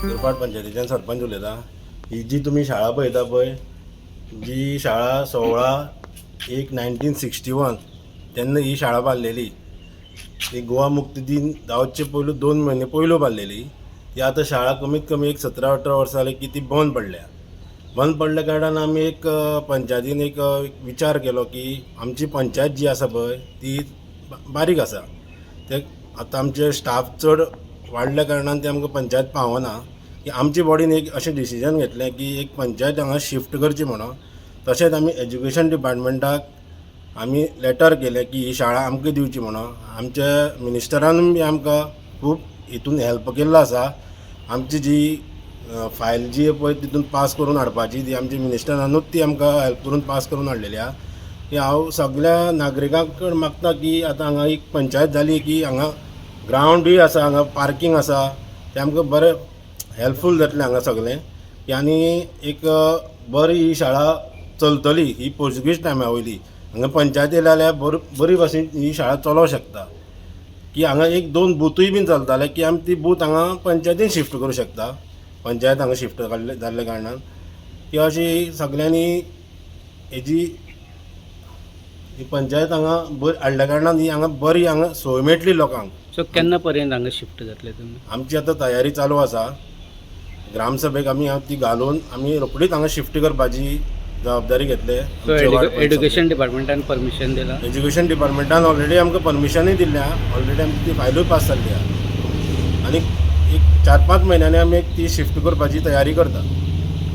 दुर्भाट पंचायतीच्यान सरपंच उलयता. ही जी तुमी शाळा पळयता पळय, जी शाळा 16/1/1961 तेन्ना ही शाळा बांदलेली. ही गोवा मुक्ती दिन जावचे पयलू 2 म्हयने पयलू बांदलेली. ती आतां शाळा कमीत कमी एक 17-18 वर्सां जाली की ती बंद पडल्या. बंद पडल्या कारणान आमी एक पंचायतीन एक विचार केलो की आमची पंचायत जी आसा पळय ती बारीक आसा. ते आतां आमचे स्टाफ चड वाडल्या कारणान ते आमकां पंचायत पावना की आमची बॉडीन एक अशें डिसिजन घेतलें की एक पंचायत हांगा शिफ्ट करची म्हणून. तशेंच आमी एज्युकेशन डिपार्टमेंटाक आमी लेटर केलें की ही शाळा आमकां दिवची म्हणून. आमच्या मिनिस्टरान बी आमकां खूब हितून हेल्प केल्लो आसा. आमची जी फायल जी पळय तितून पास करून हाडपाची ती आमच्या मिनिस्टरानूच ती आमकां हेल्प करून पास करून हाडलेली आहा. की हांव सगल्या नागरिकां कडेन मागता की आतां हांगा एक पंचायत जाली की हांगा ग्रावंडूय आसा, हांगा पार्कींग आसा, तें आमकां बरें हेल्पफूल जातलें हांगा सगलें. की आनी एक बरी ही शाळा चलतली. ही पोर्चुगीज टायमा वयली हांगा पंचायत येयली जाल्यार बरी भाशेन ही शाळा चलोवंक शकता. की हांगा एक 2 बुथूय बीन चलताले की आमी ती बूथ हांगा पंचायतीन शिफ्ट करूं शकता. पंचायत हांगा शिफ्ट जाल्ले कारणान की अशी सगल्यांनी हेजी ही पंचायत हांगा बरी हाडल्या कारणान ही हांगा बरी हांगा सोय मेळटली लोकांक. सो केन्ना पर्यंत हांगा शिफ्ट जातले तुमी? आमची आतां तयारी चालू आसा. ग्रामसभेक आमी ती घालून आमी रोखडीच हांगा शिफ्ट करपाची जबाबदारी घेतले. सो एड्युकेशन डिपार्टमेंटान परमिशन दिलां? एज्युकेशन डिपार्टमेंटान ऑलरेडी आमकां परमिशनूय दिल्लें आहा. ऑलरेडी आमची ती फायलूय पास जाल्ली आहा आनी एक 4-5 म्हयन्यांनी आमी एक ती शिफ्ट करपाची तयारी करता.